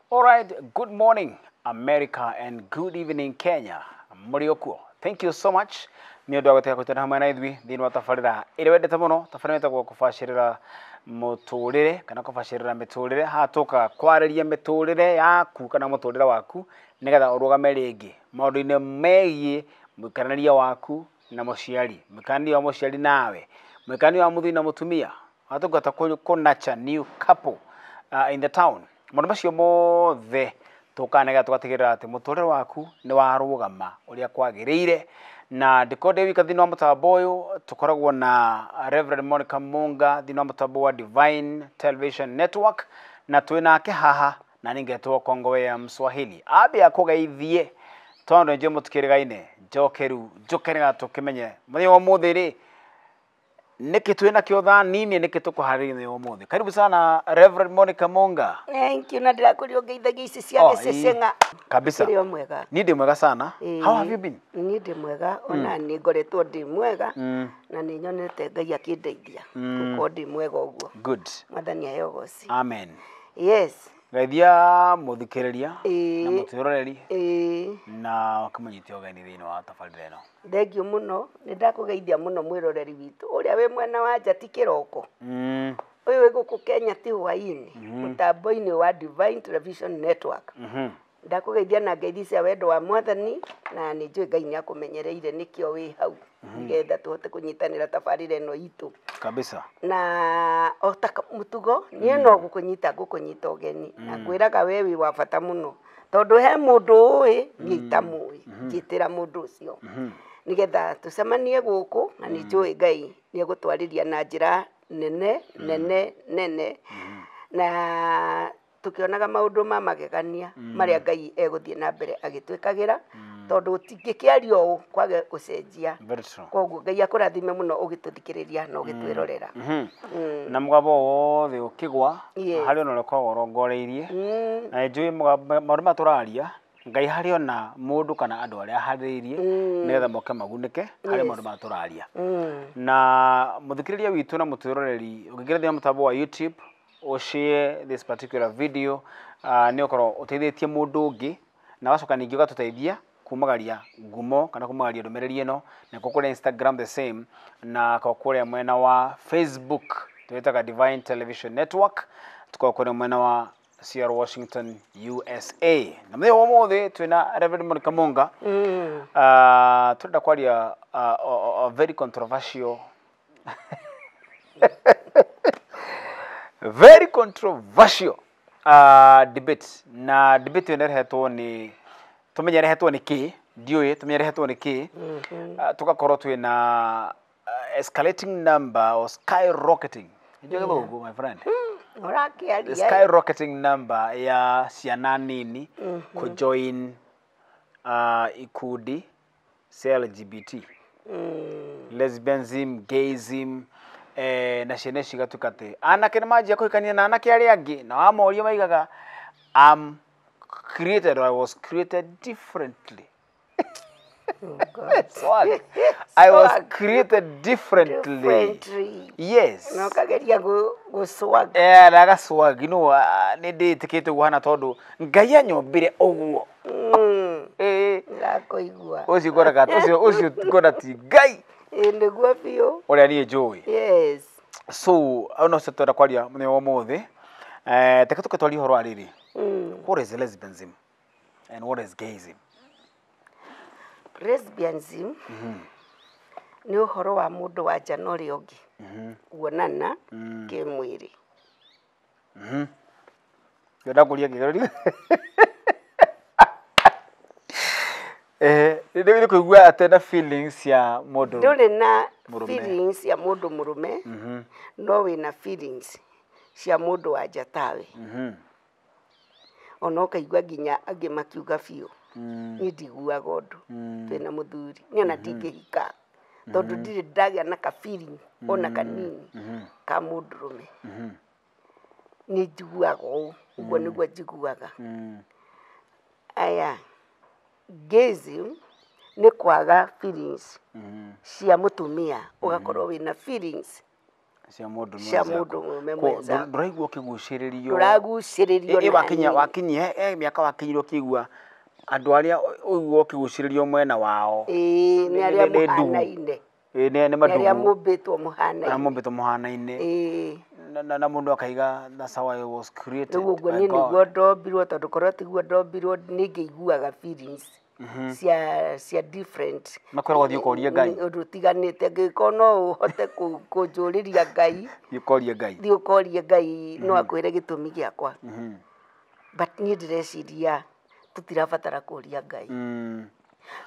All right, good morning, America, and good evening, Kenya. Mũrĩ okuo. Thank you so much. Nĩ ũndũ wa gwĩtĩka kũnyitana hamwe na ithuĩ thĩinĩ wa tabarĩra ĩrĩa wendete mũno. Tabarĩra ĩtagwo kũbacĩrĩra mũtũrĩre kana kũbacĩrĩra mĩtũrĩre. Haha tũkaga kwarĩria mĩtũrĩre yaku kana mũtũrĩre waku nĩgetha ũrũgame rĩngĩ maũndũ-inĩ megiĩ mũikaranĩrie waku na mũciari, mũikaranĩrie wa mũciari nawe, mũikaranĩrie wa mũthuri na mũtumia. Haha tũngĩhota kũ nurture new couple in the town. Maũndũ macio mothe tũkaga nĩgetha tũgatigĩrĩra atĩ mũtũrĩre waku nĩ warũgama ũrĩa kwagĩrĩire. Na ndikorwo ndĩ wika thĩinĩ wa mũtambo ũyũ, tũkoragwo na Reverend Monica Munga thĩinĩ wa mũtambo wa Divine Television Network, na twĩ nake haha na ningetwo Kongowe ya Mswahili. Ambe akũgeithie tondũ nĩnjũĩ mũtikĩrĩgaine, njoke rĩu njũke nĩgetha tũkĩmenye mũthenya wa ũmũthĩ rĩ nĩkĩ twĩ nakĩo thani-inĩ, nĩkĩ tũkũharĩria mũthenya wa ũmũthĩ. Karibu sana Reverend Monica Munga. Thank you, na ndĩrakũria ũngeithagia ici cia Oh, gĩceceng'a. Kabisa. Ũkĩrĩ o mwega. Niĩ ndĩ mwega sana. Ĩĩ. How have you been? Niĩ ndĩ mwega, ona nĩ ngoretwo ndĩ mwega, na nĩ nyonete Ngai akĩndeithia gũkorwo ndĩ mwega ũguo. Good. Mwathani aheo ũgoci. Amen. Yes. Geithia mũthikĩrĩria na mũtwĩroreri na ũkĩmũnyite ũgeni thĩinĩ wa tabarĩra ĩno. Thengiũ mũno, nĩ ndakũgeithia mũno mwĩroreri witũ ũrĩa wĩ mwena wa nja ti kĩroko. Ũyũ wĩ gũkũ Kenya ti hwaĩ-inĩ, mũtambo-inĩ wa Divine Television Network. Ndakũgeithia na ngeithi cia wendo wa Mwathani, na nĩ njũĩ Ngai nĩ akũmenyereire nĩkĩo wĩ hau, nĩgetha tũhote kũnyitanĩra tabarĩra ĩno itũ. Kabisa. Na o ta mũtugo, niĩ no gũkũnyita ngũkũnyita ũgeni, na ngwĩraga we wĩ wa bata mũno, tondũ he mũndũ ũĩ, niĩ itamũĩ, njĩtĩra mũndũ ũcio. Nĩgetha tũcemanie gũkũ, na nĩ njũĩ Ngai nĩ egũtwarĩria na njĩra nene, nene, nene. Na tũkĩonaga maũndũ ma magegania marĩa Ngai egũthiĩ na mbere agĩtwĩkagĩra, tondũ tũtingĩkĩaria ũũ kwage gũcenjia. Very true. Koguo Ngai akũrathime mũno ũgĩtũthikĩrĩria na ũgĩtwĩrorera. Na mũgambo wothe ũkĩgwa, Yes. harĩ ona ũrĩa ũkoragwo ũrongoreirie. Na nĩnjũĩ maũndũ maya tũraria, Ngai harĩ ona mũndũ kana andũ arĩa aharĩrĩirie nĩgetha moke magunĩke harĩ maũndũ maya tũraria. Na mũthikĩrĩria witũ na mũtwĩroreri, ũngĩingĩra thĩinĩ wa mũtambo wa YouTube, ũshare this particular video, nĩ ũkorwo ũteithĩtie mũndũ ũngĩ, na ũgacoka ningĩ ũgatũteithia kumagaria ngumo kana kumagaria ndũmĩrĩri ĩno, na kuo kũrĩa Instagram the same, na kwa kũrĩa mwena wa Facebook twĩtaga Divine Television Network, tukorwo kũrĩa mwena wa CR Washington USA. Na mũthenya wa ũmũthĩ twĩna Reverend Monica Munga. Tũrenda kwaria a very controversial very controversial debate. Na debate ĩno ĩrehetwo nĩ, tũmenye ĩrehetwo nĩ kĩ, ndiũĩ, tũmenye ĩrehetwo nĩ kĩ. Tũgakorwo twĩna escalating number or skyrocketing. Ndio gĩthũngũ, my friend. Ũrakĩaria. Skyrocketing number ya ciana nini kũjoin ikundi cia LGBT. Lesbianism, gayism, na ciana ici igatuĩka atĩ anake nĩ manjia kũhikania na anake arĩa angĩ, na wamoria maigaga I'm created or I was created differently. Oh God. Swag. I was Swag. created differently. Differently. Yes. Na ũkageria gũswag. Na gaswag, you know, nĩ ndĩtĩkĩte ũguo hana tondũ Ngai anyombire ũguo. Ndakũigua. Ũcio ngwonaga, ũcio ngwona ti Ngai. Nĩguo biũ. Ũrĩa niĩ njũĩ. Yes. So, au no twenda kwaria mũthenya wa ũmũthĩ. Reke tũke twarie ũhoro wa rĩrĩ. What is lesbianism and what is gayism? Lesbianism nĩ ũhoro wa mũndũ wa nja na ũrĩa ũngĩ. Kuonana kĩmwĩrĩ. Ndĩrenda kũria kĩgerio. Nĩ kũigua atĩ na feelings cia mũndũ Ndũrĩ na mũrũme. feelings cia mũndũ mũrũme, no wĩna feelings cia mũndũ wa nja tawe. Ona ũkaigua nginya angĩ makiuga biũ. Niĩ ndiguaga ũndũ. Twĩna mũthuri. Niĩ ona ndingĩhika. Tondũ ndirĩ ndagĩa na ka feeling ona kanini ka mũndũrũme. Nĩ njiguaga ũũ. Ũguo nĩguo njiguaga. Aya, gayism nĩ kwaga feelings cia mũtumia, ũgakorwo wĩna feelings Cia mũndũ cia mwenzaku. Mũndũ mũrũme Ko- mwenzaku. Ndũraigua ũkĩgucĩrĩrio? Ndũragucĩrĩrio Ĩ na wakinya hanini. Wakinyia he mĩaka wakinyire ũkĩigua andũ arĩa ũigua ũkĩgucĩrĩrio mwena wao? Ĩĩ, nĩ arĩa Nĩ ndugu. mũhanaine. Ĩ, nĩ Nĩ arĩa madugu. mũmbĩtwo Arĩa mũhanaine. mũmbĩtwo mũhanaine. Ĩĩ. Na mũndũ akaiga, "That's how I was created Rĩu ũguo by niĩ God." nĩguo ndombirwo, tondũ korwo tiguo ndombirwo nĩngĩiguaga feelings cia different. Makwĩragwo thiĩ ũkorie Ngai. Ũndũ ũtiganĩte, angĩkorwo no ũhote kũnjũrĩria Ngai. Thiĩ ũkorie Ngai. Thiĩ ũkorie Ngai, no akwĩre gĩtũmi gĩakwa. But niĩ ndĩreciria tũtirabatara kũria Ngai.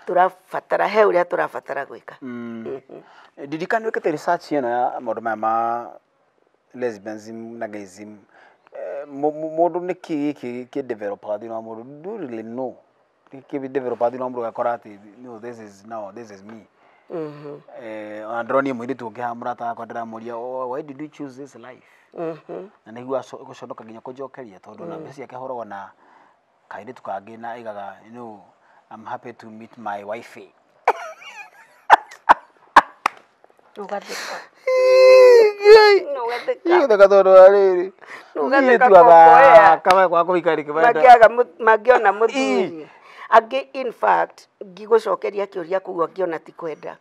Tũrabatara, he ũrĩa tũrabatara gwĩka. Ndirikana wĩkĩte research ĩno ya maũndũ maya ma lesbianism na gayism. Mũndũ nĩkĩ gĩkĩ kĩ developaga thĩinĩ wa mũndũ? Do you really know nĩkĩ developaga thĩinĩ wa mũndũ ũgakora atĩ, "No, this is, now this is me"? Ona ndĩronire mũirĩtu ũngĩ haha, mũrata wakwa, ndĩramũria, "Oh, why did you choose this life?" Na nĩguo gũconoka nginya kũnjokeria, tondũ na mbeca ciake ahũragwo na kairĩtu kangĩ na aigaga, "I'm happy to meet my wifey." Ũgatheka. Ũgatheka. Gũtheka tondũ wa rĩrĩ. Ũgatheka Mũirĩtu kũngoea. athaka kwa kũhika rĩ. Mangĩaga mangĩona mũthuri angĩ, in fact ngigũcokeria kĩũria kũu, angĩ ona ti kwenda.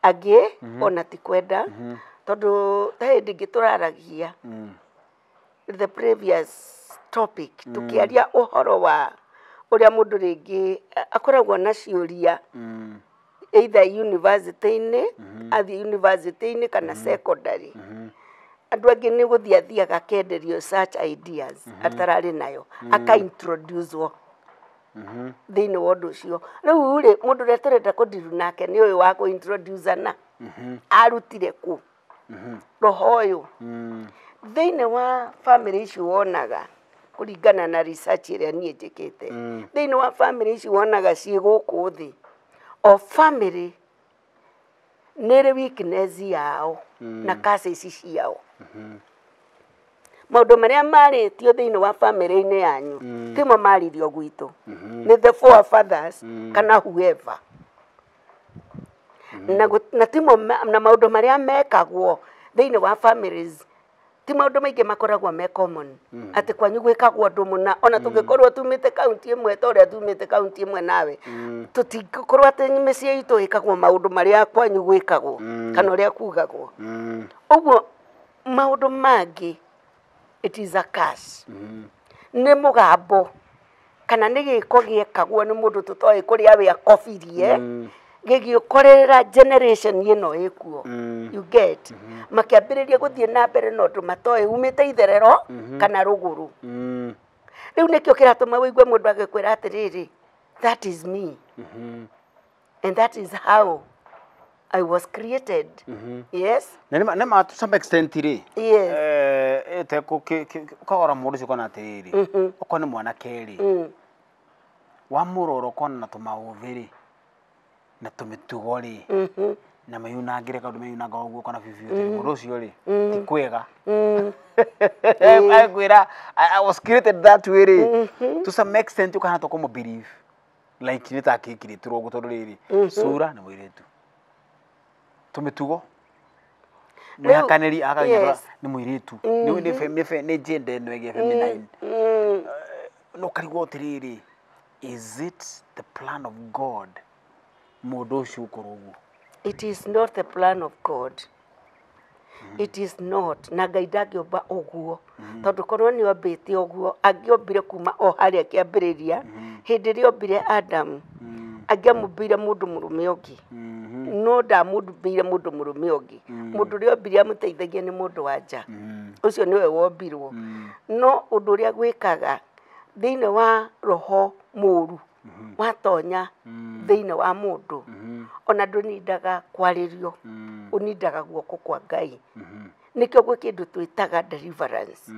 Angĩ ona ti kwenda, tondũ ta hĩndĩ ĩngĩ tũraragia the previous topic, tũkĩaria ũhoro wa ũrĩa mũndũ rĩngĩ akoragwo na ciũria, either university-inĩ, athiĩ university-inĩ kana secondary, andũ angĩ nĩ gũthiĩ athiaga akenderio such ideas atararĩ nayo, aka-introducewo thĩinĩ wa ũndũ ũcio. Rĩu rĩ, mũndũ ũrĩa tũrenda kũndiru nake nĩ ũyũ wa kũ-introduce-ana, arutire kũ roho ũyũ thĩinĩ wa family ici wonaga? Kũringana na research ĩrĩa niĩ njĩkĩte, thĩinĩ wa family ici wonaga ciĩ gũkũ thĩ, o family nĩ ĩrĩ weakness yao na curses ciao. Maũndũ marĩa marĩtio thĩinĩ wa family-inĩ yanyu timo maririo gwitũ nĩ the forefathers kana whoever, na timo na maũndũ marĩa mekagwo thĩinĩ wa families ti maũndũ maingĩ makoragwo me common, atĩ kwanyu gwĩkagwo ũndũ mũna. Ona tũngĩkorwo tumĩte kaunti ĩmwe, ta ũrĩa tumĩte kaunti ĩmwe nawe, tũtingĩkorwo atĩ mĩciĩ itũ ĩkagwo maũndũ marĩa kwanyu gwĩkagwo kana ũrĩa kugagwo. Ũguo maũndũ mangĩ, it is a curse, nĩ mũgambo kana nĩ gĩko gĩekagwo nĩ mũndũ tũtoĩ kũrĩa we akobirie, gĩgĩũkorerera generation ĩno ĩkuo, you get? Makĩambĩrĩria gũthiĩ na mbere na ũndũ matoĩ umĩte itherero kana rũgũrũ. Rĩu nĩkĩo kĩratũma wĩigue mũndũ agĩkwĩra atĩrĩrĩ, "That is me and that is how I was created." Yes. Na nĩ ma to some extent rĩ, ũkagora mũndũ ũcio ũkona atĩrĩrĩ, okorwo nĩ mwanake rĩ, wamũrora ũkona na tũmaũthĩ rĩ na tũmĩtugo rĩ na meyunangĩre kaũndũ meyunanga ũguo, ũkona biũ biũ atĩ mũndũ ũcio rĩ ti kwega. Agwĩra, "I was created that way" rĩ, to some extent ũkahana ta kũmũ believe, like nĩ ta akĩkirĩtwo ũguo, tondũ rĩrĩ sura nĩ mũirĩtu, tũmĩtugo mwĩhakanĩri akagĩa nĩ mũirĩtu, nĩ gender ĩno ĩgĩa feminine. No karigwo atĩrĩrĩ, is it the plan of God mũndũ ũcio ũkorwo ũguo? It is not the plan of God. It is not. Na Ngai ndangĩũmba ũguo. Tondũ korwo nĩ ombĩte ũguo, angĩombire kuma o harĩa kĩambĩrĩria, hĩndĩ ĩrĩa ombire Adamu, angĩamũmbĩire mũndũ mũrũme ũngĩ. No ndamũmbĩire mũndũ mũrũme ũngĩ. Mũndũ ũrĩa ombire amũteithagia nĩ mũndũ wa nja. Ũcio nĩwe wombirwo. No ũndũ ũrĩa gwĩkaga thĩinĩ wa roho mũru watonya thĩinĩ wa mũndũ, ona ndũnindaga kwarĩrio, ũnindaga guoko kwa Ngai. Nĩkĩo gwĩ kĩndũ twĩtaga deliverance,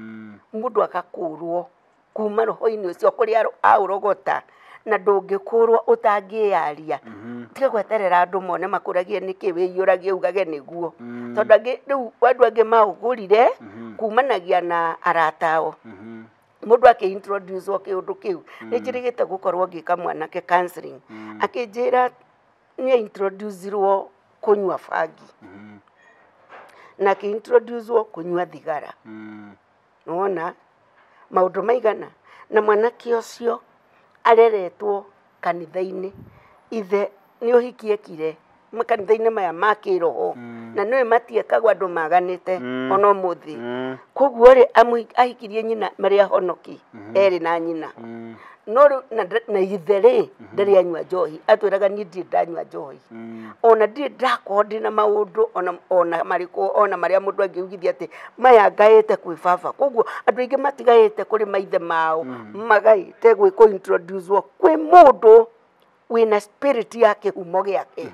mũndũ agakũrwo kuma roho-inĩ ũcio kũrĩa aũrogota, na ndũngĩkũrwo ũtangĩyaria. Tiga gweterera andũ mone makũragie nĩkĩ wĩiyũragie ugage nĩguo, tondũ angĩ rĩu andũ angĩ maũgũrire kumanagia na arata ao, mũndũ akĩ-introduce kĩũndũ kĩu. Nĩ njĩrĩgĩte gũkorwo ngĩka mwanake counseling, akĩnjĩra nĩ introducirwo kũnyua bangi. Na akĩintroducewo kũnyua thigara. Nĩwona maũndũ maigana. Na mwanake ũcio areretwo kanitha-inĩ, ithe nĩ ũhiki ekire makanitha-inĩ maya ma kĩroho, na nĩwe matiekagwo andũ maganĩte ona ũmũthĩ. Koguo rĩ, ahikirie nyina marĩ ahonoki, erĩ na nyina. No rĩu na ithe rĩ, ndarĩ anyua njohi, atwĩraga niĩ ndirĩ ndanyua njohi, ona ndirĩ ndakorwo ndĩna maũndũ ona marĩkũ, ona marĩa mũndũ angĩugithia atĩ maya ngaĩte kwĩ baba. Koguo andũ aingĩ matigaĩte kũrĩ maithe mao, magaĩte gwĩ kũ introduce kwĩ mũndũ wĩna spirit ya kĩhumo gĩake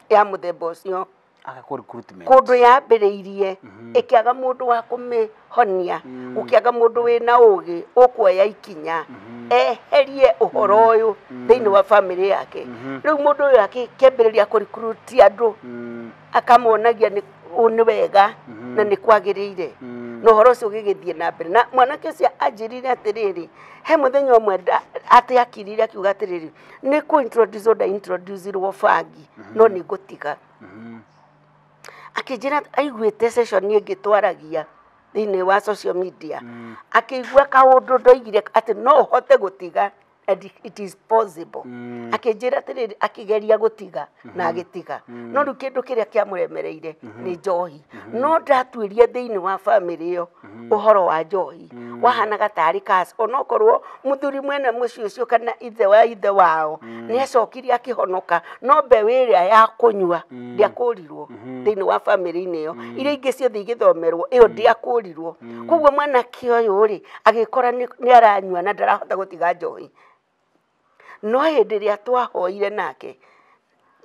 ya mũthemba ũcio. Agakwo recruitment. Kũndũ yambĩrĩirie ĩkĩaga mũndũ wa kũmĩhonia, gũkĩaga mũndũ wĩna ũgĩ ũkuoya ikinya eherie ũhoro ũyũ thĩinĩ wa famĩlĩ yake. Rĩu mũndũ ũyũ akĩambĩrĩria kũrecruit andũ, akamonagia nĩ ũũ nĩ wega na nĩ kwagĩrĩire, na ũhoro ũcio ũgĩgĩthiĩ na mbere. Na mwanake ũcio anjĩrire atĩrĩrĩ, he mũthenya ũmwe atĩ akirire akiuga atĩrĩrĩ, nĩ kũ introduce nda introduce-irwo bangi, no nĩ ngũtiga. Akĩnjĩra aiguĩte session ĩngĩ twaragia thĩinĩ wa social media, akĩigua kaũndũ ndoigire atĩ no ũhote gũtiga and it is possible. Akĩnjĩra atĩrĩrĩ, akĩgeria gũtiga na agĩtiga, no rĩu kĩndũ kĩrĩa kĩamũremereire nĩ njohi. No ndatuĩria thĩinĩ wa famĩlĩ ĩyo ũhoro wa njohi wahanaga tarĩ curse, onokorwo mũthuri mwene mũciĩ ũcio kana ithe wa ithe wao nĩ acokire akĩhonoka, no mbeũ ĩrĩa ya kũnyua ndĩakũrirwo thĩinĩ wa famĩlĩ-inĩ ĩyo. Iria ingĩ ciothe igĩthomerwo, ĩyo ndĩakũrirwo. Koguo mwanake ũyũ rĩ, agĩkora nĩ aranyua na ndarahota gũtiga njohi. No hĩndĩ ĩrĩa twahoire nake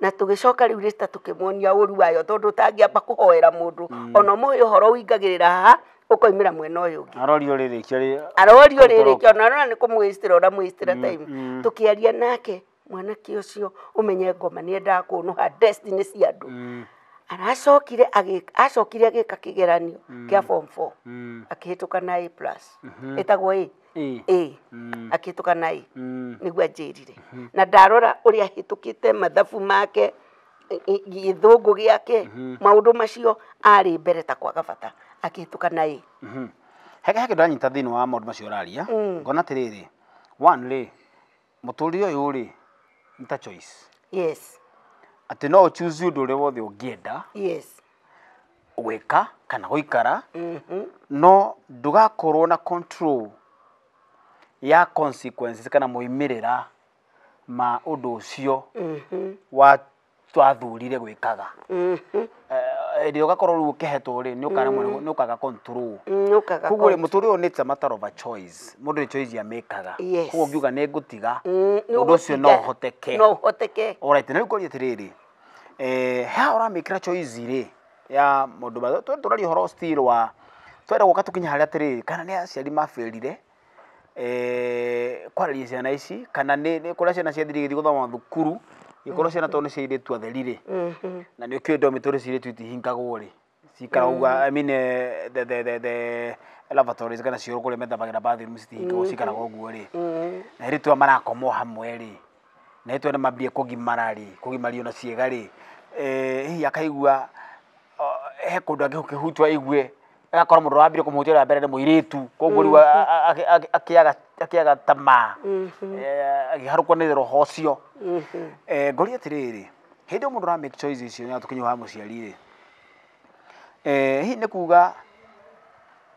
na tũgĩcoka rĩu rĩta tũkĩmuonia ũru wayo, tondũ ũtangĩamba kũhoera mũndũ ona ũmũhe ũhoro ũingagĩrĩra haha ũkoimĩra mwena ũyũ ũngĩ. Arorio rĩrĩkia rĩ. Arorio rĩrĩkia, ona arona nĩ kũmwĩcitĩra ũramwĩcitĩra time. Tũkĩaria nake mwanake ũcio, ũmenye ngoma nĩ endaga kũnũha destiny cia andũ. Aracokire acokire agĩka kĩgeranio kĩa form 4, akĩhĩtũka na A plus, ĩtagwo A. A. A. Akĩhĩtũka na A, nĩguo anjĩrire. Na ndarora ũrĩa ahĩtũkĩte mathabu make, gĩthũngũ gĩake, maũndũ macio arĩ mbere ta kwaga bata, akĩhĩtũka na A. He kĩndũ ndanyita thĩinĩ wa maũndũ macio ũraria, ngona atĩrĩrĩ, one rĩ, mũtũrĩre ũyũ rĩ, nĩ ta choice. Atĩ no ũchoose ũndũ ũrĩa wothe ũngĩenda gwĩka kana gũikara, no ndũgakorwo na control ya consequences kana moimĩrĩra ma ũndũ ũcio wa twathurire gwĩkaga. Hĩndĩ ĩrĩa ũgakorwo rĩu ũkĩhetwo rĩ, nĩ ũkaremwo, nĩ ũkaga control. Nĩ ũkaga. Koguo rĩ, mũtũrĩre ũyũ nĩ it's a matter of a choice. Mũndũ nĩ choice amĩkaga. Koguo ngiuga nĩ ngũtiga, nĩ ũndũ ũcio no ũgũtiga. ũhoteke. No ũhoteke. Alright, na rĩu ngũria atĩrĩrĩ, haha ũramĩkĩra choice rĩ ya maũndũ ma tũraria ũhoro still wa twenda gũka tũkinye harĩa atĩrĩrĩ, kana nĩ aciari mabĩrire kwarĩria ciana ici, kana nĩ kũrĩa ciana ciathire igĩthiĩ gũthoma thukuru, gĩkorwo ciana tondũ nĩ cia airĩtu atheri rĩ, na nĩ ũkĩũĩ dormitory cia airĩtu itihingagwo rĩ, cikara ũguo, I mean, the lavatories kana cioro kũrĩa methambagĩra, bathroom citihingagwo, cikaraga ũguo rĩ, na airĩtu aya marakomwo hamwe rĩ, na airĩtu aya nĩ mambire kũgimara rĩ, kũgimario na ciĩga rĩ, hihi akaigua he kũndũ angĩkĩhutwo aigue, agakora mũndũ wambire kũmũhutia rĩa mbere nĩ mũirĩtu, koguo rĩu akĩaga tamaa, akĩharũkwo nĩ roho ũcio. Ngũria atĩrĩrĩ, hĩndĩ ĩyo mũndũ ara make choice icio na tũkinye wa mũciari rĩ, hihi nĩ kuga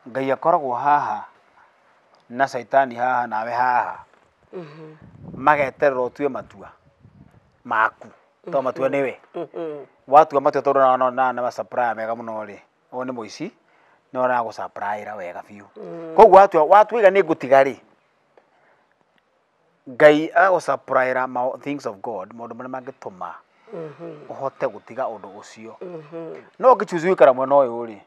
Ngai akoragwo haha na caitani haha nawe haha, mageterera ũtue matua maku, to matua nĩwe watua matua, tondũ na nĩ supplier mega mũno rĩ, ũyũ nĩ mũici nĩ aragũ wega biũ. Koguo watua iga nĩ ngũtiga rĩ, Ngai agagũ things of God, maũndũ marĩa mangĩtũma ũhote gũtiga ũndũ ũcio. No ũngĩ gũikara mwena ũyũ rĩ,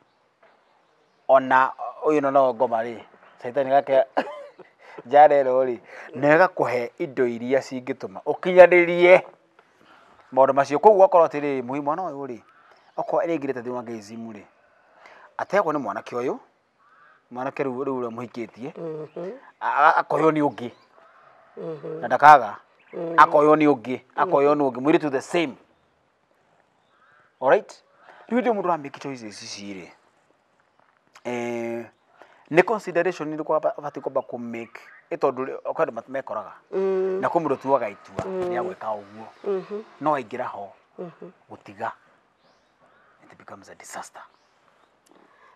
ona ũyũ no ngoma rĩ, caitani gake njara ĩno rĩ, na ĩgakũhe indo iria cingĩtũma ũkinyanĩrie maũndũ macio. Koguo ũgakorwo atĩrĩrĩ, mũhi mwana ũyũ rĩ, okorwo nĩaingĩrĩte thĩinĩ wa gayism rĩ, ategwo nĩ mwanake ũyũ, mwanake rĩu rĩu ũrĩa mũhikĩtie, akoywo nĩ ũngĩ, na ndakaga akoywo nĩ ũngĩ, akoywo nĩ ũngĩ, mũirĩtu the same. Alright, Rĩu hĩndĩ ĩyo mũndũ ũramake choices ici rĩ, nĩ consideration ĩrĩkũ abatiĩ kwamba kũ make, ĩ tondũ kwĩ andũ mekoraga na kwĩ mũndũ ũtuaga itua rĩa gwĩka ũguo, no aingĩra ho gũtiga, it becomes a disaster.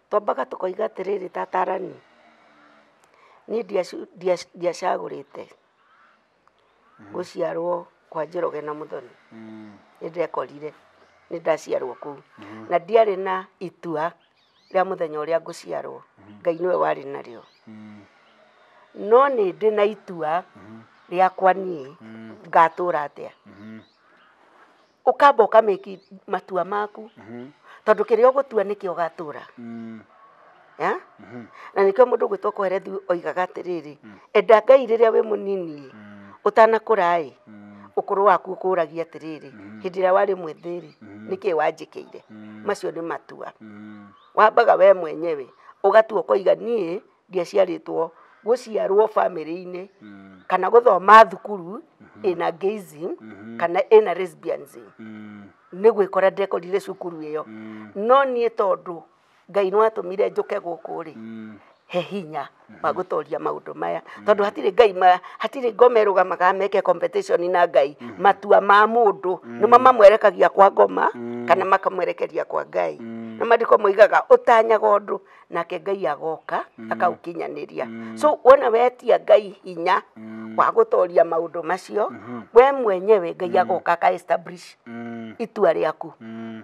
Twambaga tũkoiga atĩrĩrĩ, tatarani niĩ ndiacagũrĩte gũciarwo kwa Njoroge na Mũthoni. Nĩ ndekorire nĩ ndaciarwo kũu na ndiarĩ na itua rĩa mũthenya ũrĩa ngũciarwo. Ngai nĩwe warĩ narĩo. No nĩ ndĩ na itua rĩakwa niĩ ngatũra atĩa. Ũkamba ũkamĩki matua maku, tondũ kĩrĩa ũgũtua nĩkĩo ũgatũra. Ya? Na nĩkĩo mũndũ ũgwĩtwo Kohelethu oigaga atĩrĩrĩ, enda Ngai rĩrĩa wĩ mũnini, ũtanakũra ĩ, ũkũrũ waku ũkũragia atĩrĩrĩ, hĩndĩ ĩrĩa warĩ mwĩthĩ rĩ, nĩkĩĩ wanjĩkĩire? Macio nĩ matua. Wambaga we mwenyewe ũgatua ũkoiga niĩ ndiaciarĩtwo gũciarwo bamĩrĩ-inĩ kana gũthoma thukuru ĩna gayism kana ĩna lesbianism. Nĩ gwĩkora ndekorire cukuru ĩyo. No niĩ tondũ Ngai nĩ watũmire njũke gũkũ rĩ, he hinya wa gũtoria maũndũ maya, tondũ hatirĩ Ngai hatirĩ ngoma ĩrũgamaga meke competition na Ngai. Matua ma mũndũ nĩmo mamwerekagia kwa ngoma kana makamwerekeria kwa Ngai. Na maandĩko moigaga ũtanyaga ũndũ nake Ngai agoka akaũkinyanĩria. So wona wetia Ngai hinya wa gũtoria maũndũ macio, we mwenyewe Ngai agoka aka establish itua rĩaku,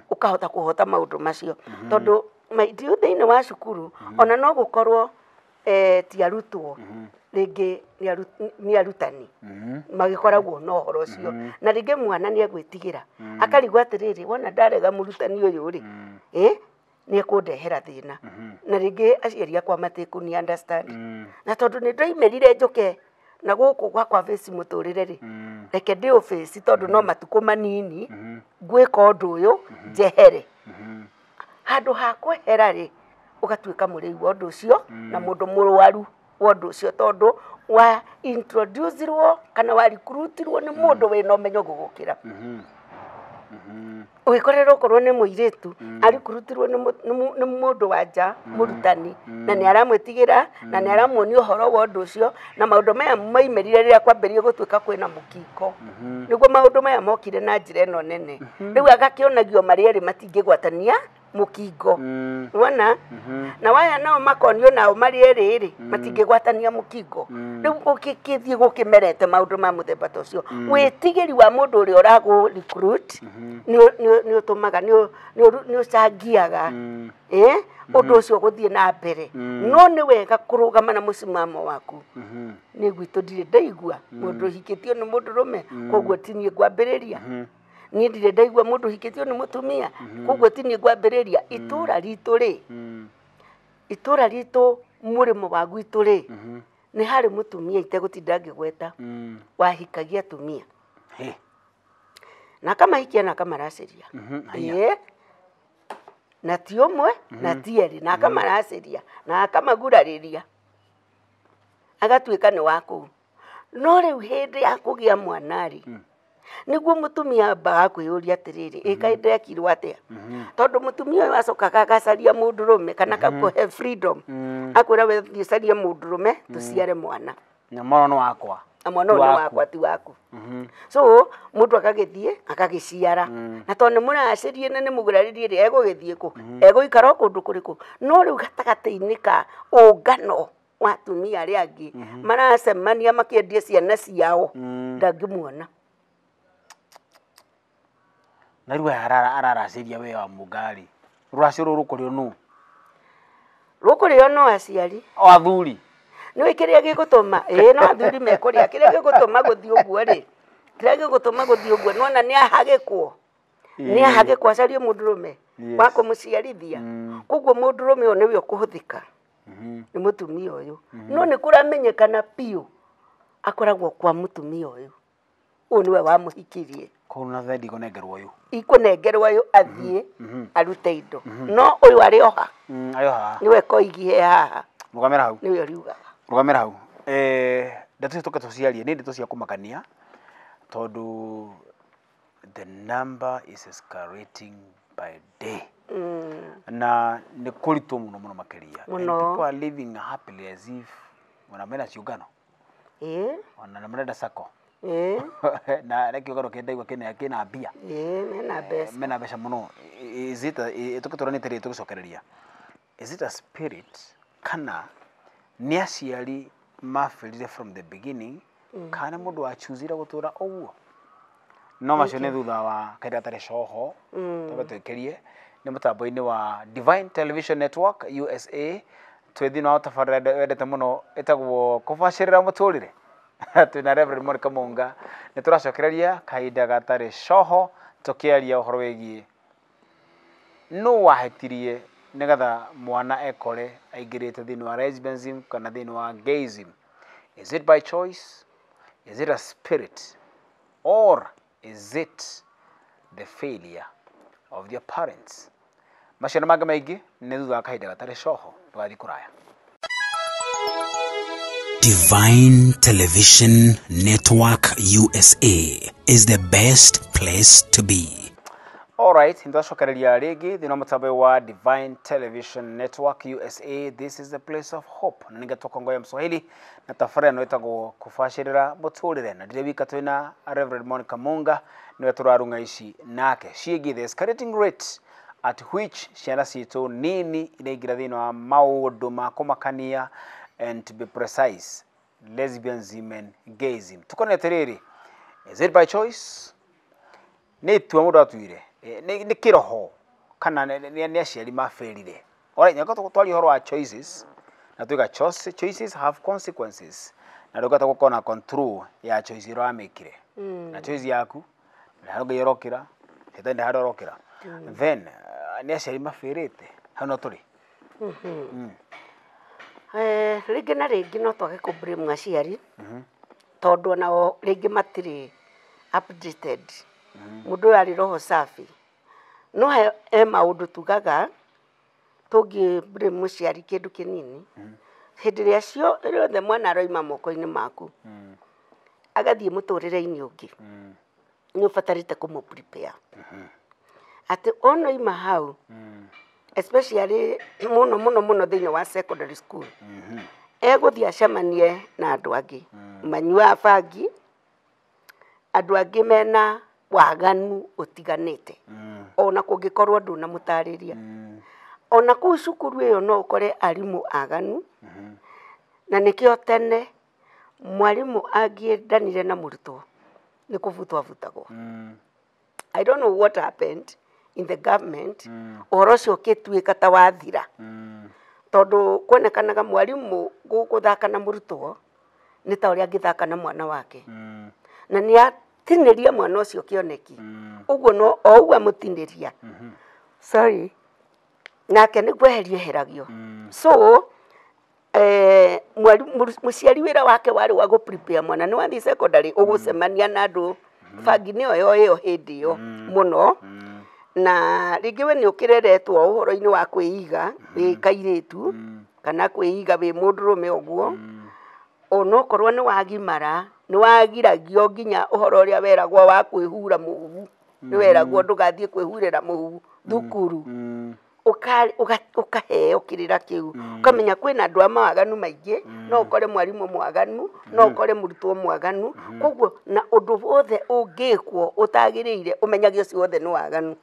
ũkahota kũhota maũndũ macio. Tondũ maitũ thĩinĩ wa cukuru ona no gũkorwo ti arutwo, rĩngĩ nĩ arutani magĩkoragwo na ũhoro ũcio, na rĩngĩ mwana nĩ egwĩtigĩra akarigwo atĩrĩrĩ, wona ndarega mũrutani ũyũ rĩ, nĩ ekũndehera thĩna, na rĩngĩ aciari akwa matikũni understand, na tondũ nĩ ndoimĩrire njũke na gũkũ gwakwa face mũtũrĩre rĩ, reke ndĩ ũbĩci tondũ no matukũ manini ngwĩka ũndũ ũyũ njehere. Handũ ha kwehera rĩ, ũgatuĩka mũrĩi wa ũndũ ũcio na mũndũ mũrwaru wa ũndũ ũcio, tondũ wa introducirwo kana wa recruitirwo nĩ mũndũ wĩna ũmenyo gũgũkĩra. Ũgĩkorera okorwo nĩ mũirĩtu arikurutirwo nĩ mũndũ wa nja mũrutani, na nĩ aramwĩtigĩra na nĩ aramuonia ũhoro wa ũndũ ũcio, na maũndũ maya maimĩrire rĩrĩa kwambĩrĩirie gũtuĩka kwĩna mũkingo. Nĩguo maũndũ maya mokire na njĩra ĩno nene. Rĩu agakĩonagio marĩa erĩ matingĩgwatania mũkingo. Wona? Na waya nao makonio nao marĩ erĩ rĩ, matingĩgwatania mũkingo. Rĩu ũgĩkĩthiĩ gũkĩmerete maũndũ ma mũthemba ta ũcio. Wĩtigĩri wa mũndũ ũrĩa ũragũ recruit nĩ ũtũmaga, nĩ ũcangiaga ũndũ ũcio gũthiĩ na mbere. No nĩ wega kũrũgama na mũsimamo waku. Nĩ gwitũ ndirĩ ndaigua mũndũ ũhikĩtio nĩ mũndũrũme, koguo ti niĩ ngwambĩrĩria. Niĩ ndirĩ ndaigua mũndũ ũhikĩtio nĩ mũtumia, koguo ti niĩ ngwambĩrĩria. Itũra ritũ rĩ, itũra ritũ mũrĩmo wa gwitũ rĩ, nĩ harĩ mũtumia itegũtinda ngĩgweta wahikagia atumia na akamahikia na akamaracĩria. Ĩĩ, na ti ũmwe na ti erĩ, na akamaracĩria na akamagurarĩria agatuĩka nĩ wa kũu. No rĩu hĩndĩ ya kũgĩa mwana rĩ, nĩguo mũtumia ambaga kwĩyũria atĩrĩrĩ, ĩ kaĩ ndekirwo atĩa? Tondũ mũtumia ũyũ acokaga agacaria mũndũrũme kana akakũhe freedom, akwĩra we thiĩ ũcarie mũndũrũme tũciare mwana. Na mwana nĩ wakwa. Na mwana ũyũ nĩ wakwa ti waku. So mũndũ agagĩthiĩ agagĩciara, na tondũ nĩ mũracĩrie na nĩ mũgũrarĩrie rĩ, egũgĩthiĩ kũ? Egũikara o kũndũ kũrĩkũ? No rĩu gatagatĩ-inĩ ka ũngano wa atumia arĩa angĩ maracemania makĩendia ciana ciao, ndangĩmuona. Na rĩu aya araracĩria we wa mũngari, rũracio rũrũ rũkũrĩo nũ? Rũkũrĩo no aciari. O athuri. Nĩũĩ kĩrĩa gĩgũtũma? Ĩĩ no athuri mekũrĩa. Kĩrĩa gĩgũtũma gũthiĩ ũguo rĩ, kĩrĩa gĩgũtũma gũthiĩ ũguo, nĩwona nĩ ahagĩkwo. Nĩ ahagĩkwo acarie mũndũrũme wa kũmũciarithia. Koguo mũndũrũme ũyũ nĩwe ũkũhũthĩka nĩ mũtumia ũyũ. No nĩ kũramenyekana biũ akoragwo kwa mũtumia ũyũ. Ũyũ nĩwe wamũhikirie. Koguo na thendi ikũnengerwo ũyũ. Ikũnengerwo ũyũ athiĩ arute indo. No ũyũ arĩ oha. Arĩ oha. Nĩwe koigi he haha. Rũgamĩra hau. Nĩwe ũriugaga. Rũgamĩra hau. Ndeto icio tũke tũciarie nĩ ndeto cia kũmakania, tondũ the number is escalating by day. Na nĩ kũritũ mũno mũno makĩria. And Mũno. people are living happily as if ona mena ciũngano, ona nĩ marenda sacco. Na nĩ kĩũngano kĩndaigua kĩna mbia. Ĩĩ, mena mbeca. Mena mbeca mũno. Is it tũgĩtũranĩte rĩ, tũgĩcokereria, is it a spirit kana nĩ aciari mabĩrire from the beginning, kana nĩ mũndũ wachuzire gũtũra ũguo? No macio nĩ thutha wa kahinda gatarĩ coho. Twambe twĩkĩrie nĩ mũtambo-inĩ wa Divine Television Network USA, twĩ thĩinĩ wa tabarĩra wendete mũno ĩtagwo Kũbacĩrĩra Mũtũrĩre. Twĩna Reverend Monica Munga. Nĩ tũracokereria kahinda gatarĩ coho tũkĩaria ũhoro wĩgiĩ nũ wahĩtirie nĩgetha mwana ekore aingĩrĩte thĩinĩ wa lesbianism kana thĩinĩ wa gayism. Is it by choice? Is it a spirit? Or is it the failure of their parents? Macio na mangĩ maingĩ nĩ thutha wa kahinda gatarĩ coho. Ndũgathiĩ kũraya. Divine Television Network USA is the best place to be. Alright, nĩtwacokereria rĩngĩ thĩinĩ wa mũtambo wa Divine Television Network USA. This is the place of hope. Na nĩngetwo Kongoya Mswahili na tabarĩra ĩno ĩtagwo Kũbacĩrĩra Mũtũrĩre, na ndirĩ wika, twĩna Reverend Monica Munga, nĩwe tũrarung'a ici nake ciĩgiĩ the escalating rate at which ciana citũ nini iraingĩra thĩinĩ wa maũndũ ma kũmakania, and to be precise, lesbianism and gayism. Tukone atĩrĩrĩ, is it by choice? Nĩ itua mũndũ atuire? Nĩ kĩroho kana nĩ aciari mabĩrire? Alright, nyaka twaria ũhoro wa choices na tuiga choices have consequences, na ndũngĩhota gũkorwo na control ya choice ĩrĩa wamĩkire na choice yaku na harĩa Ngai arokĩra, shetani nĩ harĩa arokĩra. Then nĩ aciari mabĩrĩte hau no tũrĩ. Rĩngĩ na rĩngĩ no twage kũ blame aciari, tondũ onao rĩngĩ matirĩ updated. Mũndũ ũyũ arĩ roho safi, no he maũndũ tugaga tũngĩ blame mũciari kĩndũ kĩnini. Hĩndĩ ĩrĩa cio rĩothe mwana aroima moko-inĩ maku agathiĩ mũtũrĩre-inĩ ũngĩ, nĩ ũbatarĩte kũmũ prepare atĩ ona oima hau, especially mũno mũno mũno thĩinĩ wa secondary school, egũthiĩ acemanie na andũ angĩ manyuaga bangi, andũ angĩ mena waganu ũtiganĩte. Ona kũngĩkorwo ndũnamũtarĩria, ona kũu cukuru ĩyo no ũkore arimũ aganu. Na nĩkĩo tene mwarimũ angĩendanire na mũrutwo nĩ kũbutwo abutagwo. I don't know what happened in the government, ũhoro ũcio ũgĩtuĩka ta wathira, tondũ kuonekanaga mwarimũ gũthaka na mũrutwo nĩ ta ũrĩa angĩthaka na mwana wake, na nĩ atinĩria mwana ũcio kĩoneki ũguo, no o ũguo amũtinĩria, sorry, nake nĩ kweherio eheragio. So mũciari wĩra wake warĩ wa gũ prepare mwana nĩ wathiĩ secondary ũgũcemania na andũ bangi nĩyo yoĩyo hĩndĩ ĩyo mũno. Na rĩngĩ we nĩ ũkĩreretwo ũhoro-inĩ wa kwĩiga wĩ kairĩtu kana kwĩiga wĩ mũndũrũme ũguo, onokorwo nĩ wagimara nĩ wagiragio nginya ũhoro ũrĩa weragwo wa kwĩhura mũhu, nĩ weragwo ndũgathiĩ kwĩhurĩra mũhu thukuru. Ũkaheo kĩrĩra kĩu, ũkamenya kwĩna andũ a mawaganu maingĩ, no ũkore mwarimũ mwaganu, no ũkore mũrutwo mwaganu. Koguo na ũndũ wothe ũngĩkwo ũtagĩrĩire, ũmenyage ũcio wothe nĩ waganu.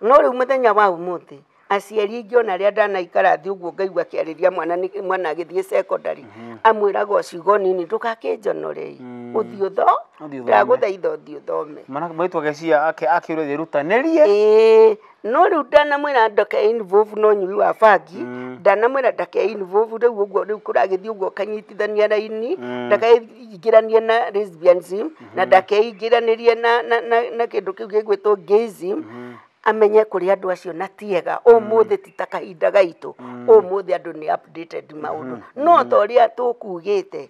No rĩu mũthenya wa ũmũthĩ aciari aingĩ, ona arĩa ndanaikara thĩ ũguo ngaigua akĩarĩria mwana, mwana agĩthiĩ secondary, amwĩraga o ciugo nini, ndũgakĩnjonore, ũthiĩ ũtho Ũthiĩ ũthome. Ndagũthaitha ũthiĩ ũthome. Mwana mũirĩtu agecia akĩũrio ĩrutanĩrie. Ĩĩ, no rĩu ndanamwĩra ndake involve no ũnyui wa bangi, ndanamwĩra ndake involve rĩu ũguo rĩu kũragĩthiĩ ũguo kanyitithania raini, ndakaingĩranie na lesbianism na ndakeingĩranĩrie na kĩndũ kĩu gĩgwĩtwo gayism. Amenye kũrĩ andũ acio na tiega ũmũthĩ ti ta kahinda gaitũ. Ũmũthĩ andũ nĩ updated maũndũ. No ta ũrĩa tũkugĩte,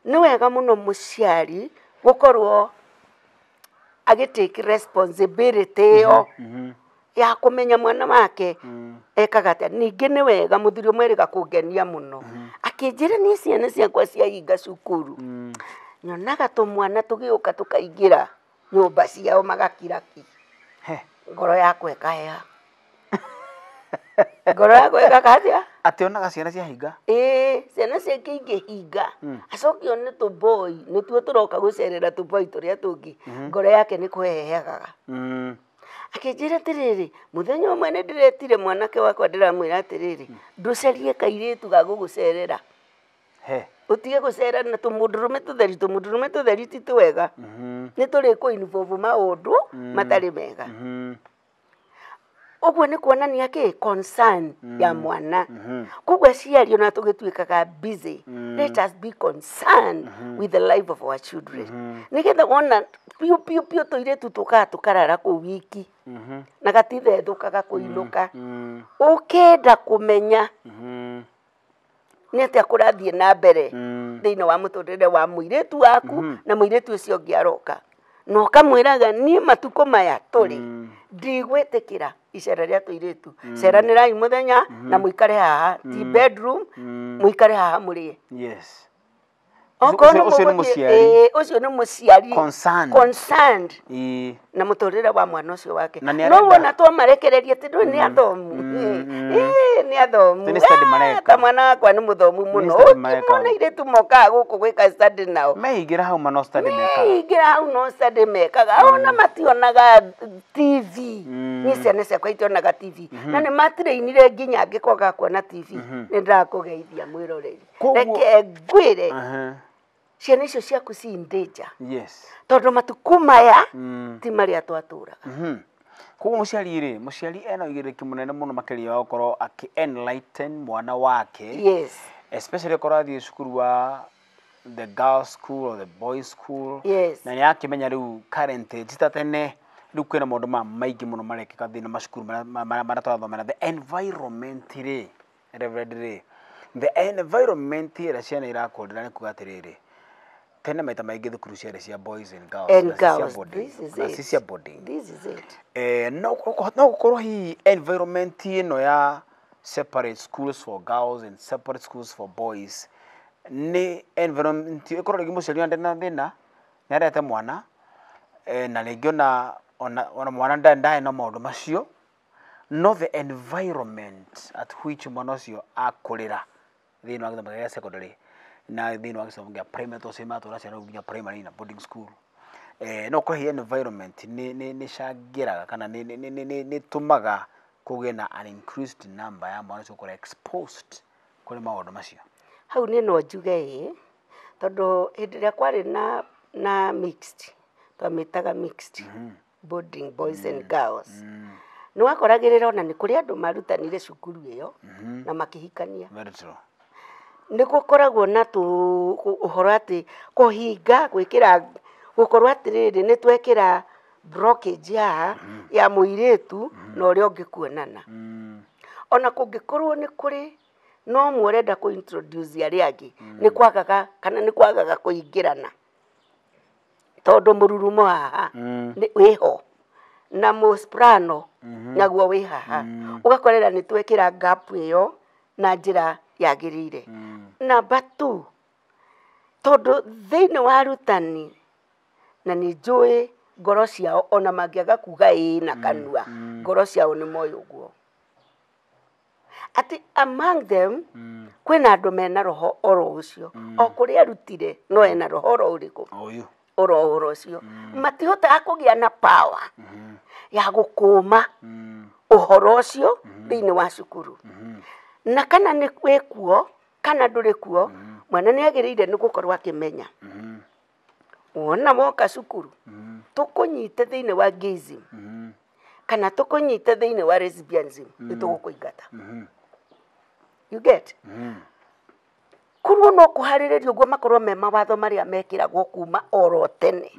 nĩ wega mũno mũciari gũkorwo agĩ take responsibility ĩyo ya kũmenya mwana wake ekaga atĩa. Ningĩ nĩ wega mũthuri ũmwe erĩga kũngenia mũno akĩnjĩra, niĩ ciana ciakwa ciahinga cukuru nyonaga tũmwana tũgĩũka tũkaingĩra nyũmba ciao magakira ki. He. Ngoro yakwa ĩkaheha. Ngoro yakwa ĩkaga atĩa? Atĩ onaga ciana ciahinga. Ĩĩ, ciana ciake ingĩhinga, acokio nĩ tũboi, nĩtuo tũroka gũcerera tũboi tũrĩa tũngĩ, ngoro yake nĩ kũheheagaga. Akĩnjĩra atĩrĩrĩ, mũthenya ũmwe nĩ ndĩretire mwanake wakwa ndĩramwĩra atĩrĩrĩ, ndũcarie kairĩtu ga gũgũcerera. He. Ũtige gũcera na tũmũndũrũme tũtheri, tũmũndũrũme tũtheri ti twega. Nĩ tũrĩ kũ involve maũndũ matarĩ mega. Ũguo nĩ kuonania kĩ concern ya mwana. Koguo aciari ona tũgĩtuĩkaga busy, let us be concerned with the life of our children, nĩgetha wona piũ piũ piũ tũirĩtu tũkaga tũkarara kũu wiki na gatithethũkaga kũinũka, ũkenda kũmenya nĩ atĩa kũrathiĩ na mbere thĩinĩ wa mũtũrĩre wa mũirĩtu waku na mũirĩtu ũcio ũngĩ aroka, na ũkamwĩraga, niĩ matukũ maya tũrĩ ndigwĩtĩkĩra icera rĩa tũirĩtu, ceranĩrai mũthenya na mũikare haha, ti bedroom, mũikare haha mũrĩe. Okorwo nĩ Ũcio nĩ mũgũthiĩ- mũciari. Ĩĩ, ũcio nĩ mũciari Concerned. Concerned na mũtũrĩre wa mwana ũcio wake. Na nĩ No arenda- wona twamarekereria atĩ ndũĩ nĩ athomu. Ĩĩ, nĩ athomu. Nĩ study Ah, mareka. ta mwana wakwa nĩ mũthomu mũno. Study mareka. Ũkĩmona airĩtu mokaga gũkũ gwĩka study nao, Meigĩra hau ma no study mekaga. Meingĩra hau no study mekaga, ona mationaga TV. Niĩ ciana ciakwa itionaga TV na nĩ matirĩinire nginya angĩkwaga kuona TV. Nĩ ndakũgeithia mwĩroreri. Reke ngwĩre, ciana icio ciaku ci in danger, tondũ matukũ maya ti marĩa twatũraga. Koguo mũciari rĩ, mũciari ena ũigĩrĩrĩki mũnene mũno makĩria wa gũkorwo akĩ enlighten mwana wake, especially akorwo athiĩ cukuru wa the girls school or the boys school, na nĩ akĩmenya rĩu current ti ta tene, rĩu kwĩna maũndũ maya maingĩ mũno marekĩka thĩinĩ wa macukuru marĩa tũrathomera. The environment rĩ, Reverend rĩ, the environment ĩrĩa ciana irakũrĩra, nĩ kuga atĩrĩrĩ, tene maita maingĩ thukuru ciarĩ cia boys and girls, And na si cia girls, boarding, this is na it. si cia boarding. This is it. No gũkorwo hihi environment ĩno ya separate schools for girls and separate schools for boys nĩ environment ĩkorwo rĩngĩ mũciari ona ndarĩ na thĩna, nĩ arete mwana, na rĩngĩ ona mwana ndarĩ na maũndũ macio, no the environment at which mwana ũcio akũrĩra thĩinĩ wa gĩthomo gĩa secondary na thĩinĩ wa gĩthomo gĩa primary, tondũ ciana matwara ciana nginya primary na boarding school, no ũkorwo hihi environment nĩ cangĩraga kana nĩ tũmaga kũgĩe na an increased number ya mwana ũcio gũkorwo exposed kũrĩ maũndũ macio. Hau nĩ no njuge ĩĩ, tondũ hĩndĩ ĩrĩa kwarĩ na mixed, twamĩtaga mixed boarding, boys and girls, nĩ wakoragĩrĩra ona nĩ kũrĩ andũ marutanire cukuru ĩyo na makĩhikania. Very true. Nĩ gũkoragwo na tũ ũhoro atĩ kũhinga gwĩkĩra, gũkorwo atĩrĩrĩ, nĩ twekĩra blockage haha ya mũirĩtu na ũrĩa ũngĩ kuonana. Ona kũngĩkorwo nĩ kũrĩ no ũmwe ũrenda kũ introduce arĩa angĩ, nĩ kwagaga kana nĩ kwagaga kũingĩrana, tondũ mũrurumo haha wĩho na mũsprano naguo wĩ haha, ũgakorera nĩ twekĩra gap ĩyo na njĩra yagĩrĩire. Namba two, tondũ thĩinĩ wa arutani, na nĩ njũĩ ngoro ciao, ona mangĩaga kuga ĩĩ na kanua, ngoro ciao nĩ moĩ ũguo atĩ among them kwĩna andũ mena roho oro ũcio, o kũrĩa arutire no ena roho oro ũrĩkũ? Ũyũ. Oro ũhoro ũcio, matihotaga kũgĩa na power ya gũkũma ũhoro ũcio thĩinĩ wa cukuru. Na kana nĩ wĩ kuo kana ndũrĩ kuo, mwana nĩ agĩrĩire nĩ gũkorwo akĩmenya, wona woka cukuru tũkũnyite thĩinĩ wa gayism kana tũkũnyite thĩinĩ wa lesbianism, nĩ tũgũkũingata. You get? Korwo no kũharĩrĩrio ũguo, makorwo me mawatho marĩa mekĩragwo kuma oro tene,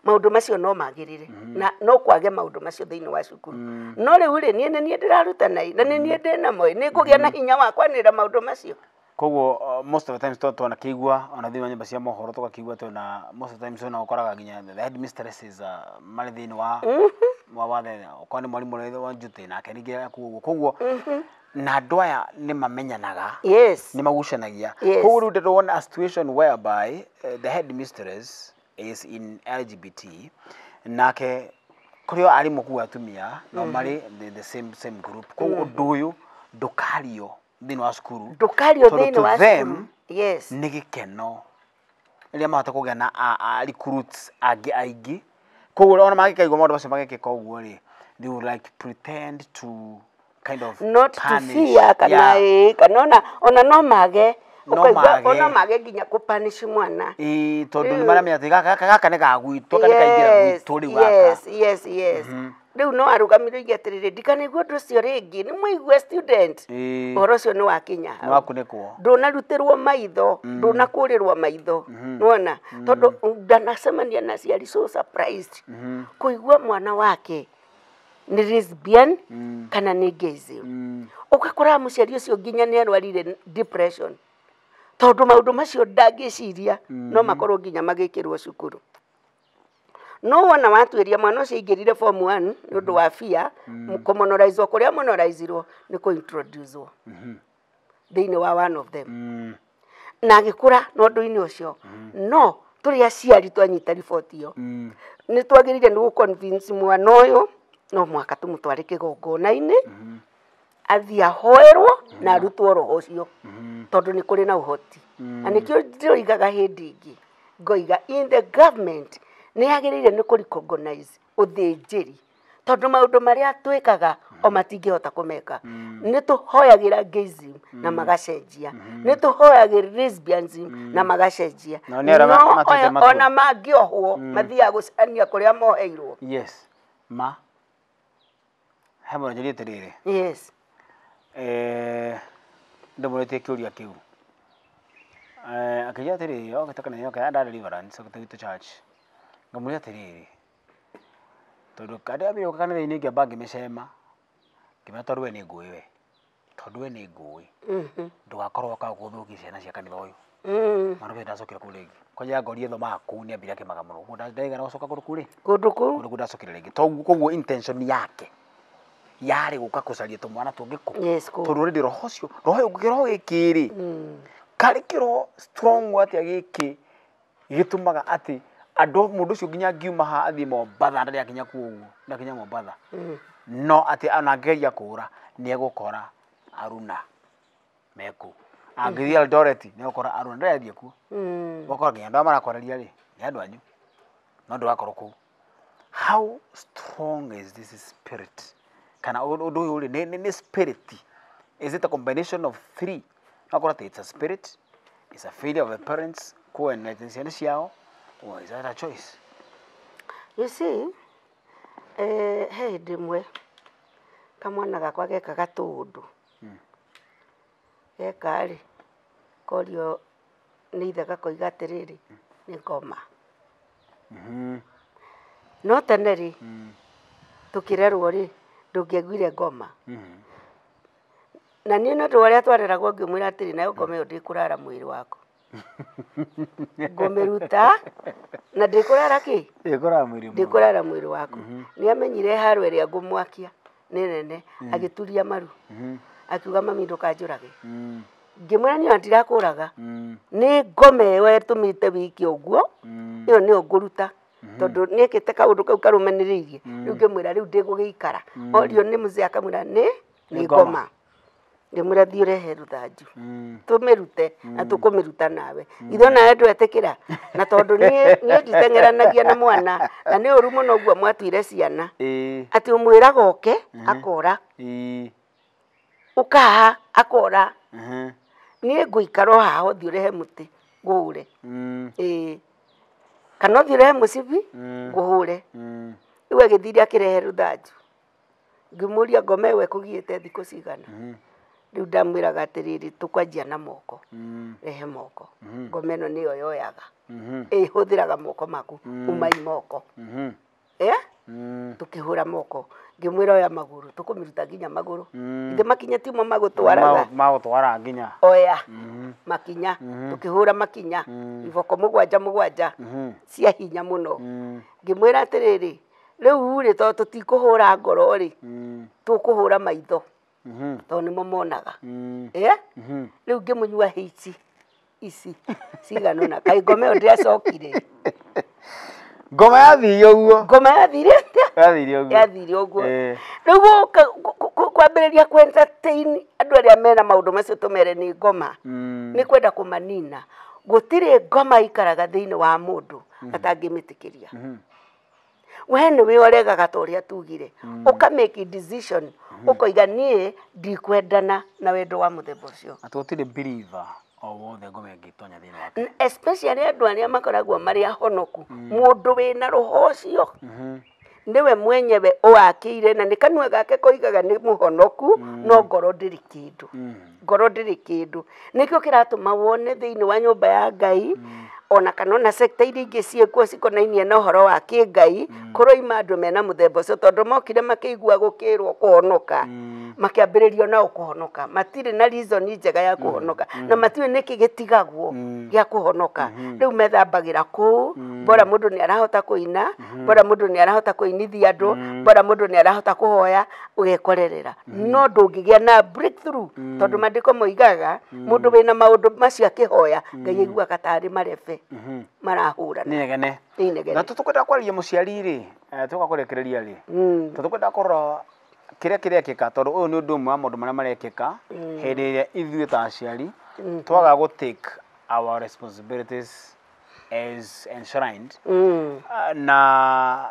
maũndũ macio no magĩrĩre na no kwage maũndũ macio thĩinĩ wa cukuru. No rĩu rĩ, niĩ nĩ niĩ ndĩrarutana ĩ, na nĩ niĩ ndĩnamo ĩ, nĩ ngũgĩa na hinya wa kwanĩrĩra maũndũ macio? Koguo most of the times twanakĩigua ona thĩinĩ wa nyũmba cia mohoro, tũgakĩigua atĩ ona most of the times ona ũkoraga nginya the headmistresses marĩ thĩinĩ wa the, okorwo nĩ mwarimũ ũrĩa wa njuti nake ningĩ akuo ũguo, koguo na andũ aya nĩ mamenyanaga, nĩ magucanagia. Koguo rĩu ndĩrona a situation whereby the headmistress is in LGBT nake Kũrĩ o arimũ kuu atumia no marĩ the same group. Koguo ũndũ ũyũ ndũkario thĩinĩ wa cukuru. Ndũkario Tondũ thĩinĩ to wa them, cukuru. Yes. Nĩ gĩkeno rĩrĩa mahota kũgĩa na recruits angĩ aingĩ. Koguo ona mangĩkaigua maũndũ macio magĩkĩka ũguo rĩ, they would like pretend to kind of not to punish. fear kana Yeah. ĩ kana ona no mage. No Ũkaigua mage. ona mage nginya kũpanish mwana. Ĩĩ, tondũ nĩ maramenya atĩ gaka nĩ ga gwitũ, gaka nĩ kaingĩra gwitũ rĩu gaka. Yes. Rĩu no arũgamire oige atĩrĩrĩ, ndikanaigua ũndũ ũcio rĩngĩ, nĩ mwaigua student. Ũhoro ũcio nĩ wakinya Nĩ hau. wakunĩkwo. Ndũnarutĩrwo maitho, ndũnakũrĩrwo maitho, nĩwona? Tondũ ndanacemania na aciari so surprised kũigua mwana wake nĩ lesbian kana nĩ gayism. Ũgakora mũciari ũcio nginya nĩ arwarire depression, tondũ maũndũ macio ndangĩciria no makorwo nginya magĩkĩrwo cukuru. No wona watuĩria mwana ũcio aingĩrire form 1 nĩ ũndũ wa fear, kũmonoraizwo kũrĩa monoraizirwo nĩ kũ-introducewo thĩinĩ wa one of them, na agĩkũra na ũndũ-inĩ ũcio. No tũrĩ aciari twanyita riboti ĩyo, nĩ twagĩrĩire nĩ gũ-convince mwana ũyũ no mũhaka tũmũtware kĩgongona-inĩ, athiĩ ahoerwo na arutwo roho ũcio, tondũ nĩ kũrĩ na ũhoti. Na nĩkĩo ndĩroigaga hĩndĩ ĩngĩ ngoiga in the government nĩ yagĩrĩire nĩ kũ-recognize ũthĩnjĩri, tondũ maũndũ marĩa twĩkaga o matingĩhota kũmeka. Nĩ tũhoyagĩra gayism na magacenjia, nĩ tũhoyagĩra lesbianism na magacenjia. Nao nĩ arĩa No matuĩte matua. Ona mangĩohwo mathiaga gũcemania kũrĩa moheirwo. Yes, ma he mũndũ njũria atĩrĩrĩ, ndĩmũrĩtie kĩũria kĩu. Akĩnjĩra atĩrĩrĩ, okĩte kanitha yoke enda deliverance okĩte gwitũ church. Ngamũria atĩrĩrĩ, tondũ kandĩ ambire gũka kanitha-inĩ, ngĩamba ngĩmĩcema, ngĩmwĩra tondũ we nĩ ngũĩ, we tondũ we nĩ ngũĩ, ndũgakorwo ũka gũthũkia ciana cia kanitha ũyũ. Mwana ũcio ndacokire kũu rĩngĩ. Kwanja ngoria thomaga kũu nĩ ambire akĩmaga mũno. Ũguo ndaigana gũcoka kũndũ kũu rĩ, Kũndũ kũu. Kũndũ kũu ndacokire rĩngĩ. Toguo koguo intention yake yarĩ gũka gũcaria tũmwana tũngĩ kũ Yes, kũu. Tondũ already roho ũcio, roho ũyũ, kĩroho gĩkĩ rĩ, karĩ kĩroho strong atĩa gĩkĩ gĩtũmaga atĩ andũ mũndũ ũcio nginya angiuma haha athiĩ Mombatha, ndarĩ akinya kuo ũguo, ndakinya Mombatha, no atĩ ona angĩgeria kũra nĩ egũkora aruna mekũu, angĩthiĩ Eldoret nĩ egũkora aruna, ndarĩ athiĩ kuo. Ũgakora nginya andũ arĩa marakwarĩria rĩ nĩ andũ anyu, no ndũgakorwo kũu. How strong is this spirit? Kana ũndũ ũyũ rĩ nĩ spirit? Is it a combination of three? Ũgakora atĩ it's a spirit, it's a failure of the parents kũ-enlighten ciana ciao, or is that a choice? You see, he hĩndĩ ĩmwe kamwana gakwa gekaga tũũndũ, geka rĩ, korio nĩ ithe gakoiga atĩrĩrĩ, nĩ ngoma. No tene rĩ, tũkĩrerwo rĩ, ndũngĩaiguire ngoma. Na niĩ nĩ ũndũ wa ũrĩa twareragwo, ngĩmwĩra atĩrĩ, nayo ngoma ĩyo ndĩkũrara mwĩrĩ waku, ngũmĩruta na ndĩkũrara kĩ? Ĩkoraga mwĩrĩ mũno. Ndĩkũrara mwĩrĩ waku. Nĩ amenyire haro ĩrĩa ngũmwakia nĩ nene, agĩturia maru, akiuga, "Mami, ndũkanjũrage." Ngĩmwĩra, "Niĩ ona ndirakũraga, nĩ ngoma ĩyo ĩtũmĩte wĩke ũguo, ĩyo nĩyo ngũruta," tondũ nĩekĩte kaũndũ kau karũmanĩrĩirie. Rĩu ngĩmwĩra, rĩu ndĩgũgĩikara orio nĩ mũzee, akamwĩra nĩ Nĩ nĩ ngoma. Ngoma. Ngĩmwĩra, "Thiĩ ũrehe rũthanju, tũmĩrute na tũkũmĩruta nawe." Ithe onawe ndwetĩkĩra, na tondũ niĩ nditeng'eranagia na mwana, na nĩ ũru mũno ũguo mwatuire ciana, atĩ ũmwĩraga oke akora, ũkaha akora. Niĩ ngũikara o haha, ũthiĩ ũrehe mũtĩ ngũhũre, ĩĩ, kana ũthiĩ ũrehe mũcibi ngũhũre. Rĩu agĩthire akĩrehe rũthanju, ngĩmũria, "Ngoma ĩyo ĩkũgiĩte thikũ cigana?" Rĩu ndamwĩraga atĩrĩrĩ, "Tũkwanjia na moko, rehe moko, ngoma ĩno nĩyo yoyaga, ĩhũthĩraga moko maku, umai moko." Eh, tukĩhũra moko, ngĩmwĩra, "Oya magũrũ, tũkũmĩruta nginya magũrũ." Ithe makinya timo magũtwaraga. Magũtwara nginya. Oya makinya, tukĩhũra makinya iboko mũgwanja mũgwanja cia hinya mũno. Ngĩmwĩra atĩrĩrĩ, "Rĩu rĩ, tondũ tũtikũhũra ngoro rĩ, tũkũhũra maitho, tondũ nĩmo monaga." Eh, rĩu ngĩmũnyua hici ici cigana ũna, kaĩ ngoma ĩyo ndĩacokire. Ngoma yathire ũguo. Ngoma yathire atĩa? Yathire ũguo. Yathire ũguo. Eh. Rĩu gũka kwambĩrĩria kũ entertain andũ arĩa mena maũndũ macio tũmere nĩ ngoma, nĩ kwenda kũmanina. Gũtirĩ ngoma ikaraga thĩinĩ wa mũndũ atangĩmĩtĩkĩria. We nĩwe ũregaga ta ũrĩa tugire, ũka make decision, ũkoiga niĩ ndikwendana na wendo wa mũthemba ũcio. Atĩ gũtirĩ believer o wothe ngoma ĩngĩtonya thĩinĩ wake. Especially andũ arĩa makoragwo marĩ ahonoku, mũndũ wĩna roho ũcio nĩwe mwenyewe ũwakĩire, na nĩ kanua gake koigaga nĩ mũhonoku, no ngoro ndĩrĩ kĩndũ. Ngoro ndĩrĩ kĩndũ. Nĩkĩo kĩratũma wone thĩinĩ wa nyũmba ya Ngai, ona kana ona sector iria ingĩ ciĩkuo cikonainie na ũhoro wa kĩngai, kũroima andũ mena mũthemba ũcio, tondũ mokire makĩigua gũkĩrwo kũhonoka, makĩambĩrĩrio nao kũhonoka. Matirĩ na reason njega ya kũhonoka, na matiũĩ nĩkĩ gĩtigagwo gĩa kũhonoka. Rĩu methambagĩra kũu, bora mũndũ nĩ arahota kũina, bora mũndũ nĩ arahota kũinithia andũ, bora mũndũ nĩ arahota kũhoya, ũgekorerera. No ndũngĩgĩa na breakthrough, tondũ maandĩko moigaga mũndũ wĩna maũndũ macio akĩhoya, Ngai aiguaga tarĩ marebe marahũrana. Nĩ inegene. Nĩ inegene. Na tũkwenda kwarĩria mũciari rĩ, tũka kũrekereria rĩ, tũkwenda kũrora kĩrĩa kĩrekĩka, tondũ ũyũ nĩ ũndũ ũmwe wa maũndũ marĩa marekĩka hĩndĩ ĩrĩa ithuĩ ta aciari twaga gũ take our responsibilities as enshrined. Na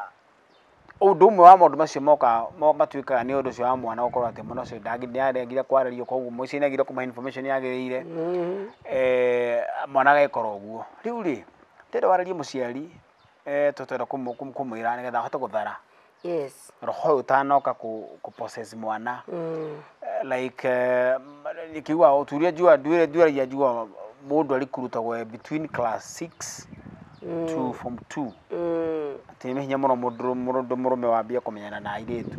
ũndũ ũmwe wa maũndũ macio moka matuĩkaga nĩ ũndũ ũcio wa mwana gũkorwo atĩ mwana ũcio nĩaregire kwarĩrio, koguo mũciĩ nĩagire kũmũhe information yagĩrĩire, mwana agekora ũguo. Rĩu rĩ, ndĩrenda warĩrie mũciari, tũtwenda kũmwĩra nĩgetha ahote gũthara roho ũyũ ũtanoka kũ possess mwana. Like nikiuga ũturia njua nduĩragia njua mũndũ arikurutagwo between class 6 to form 2, atĩ nĩ hinya mũno mũndũ mũrũme wambie kũmenyana na airĩtu,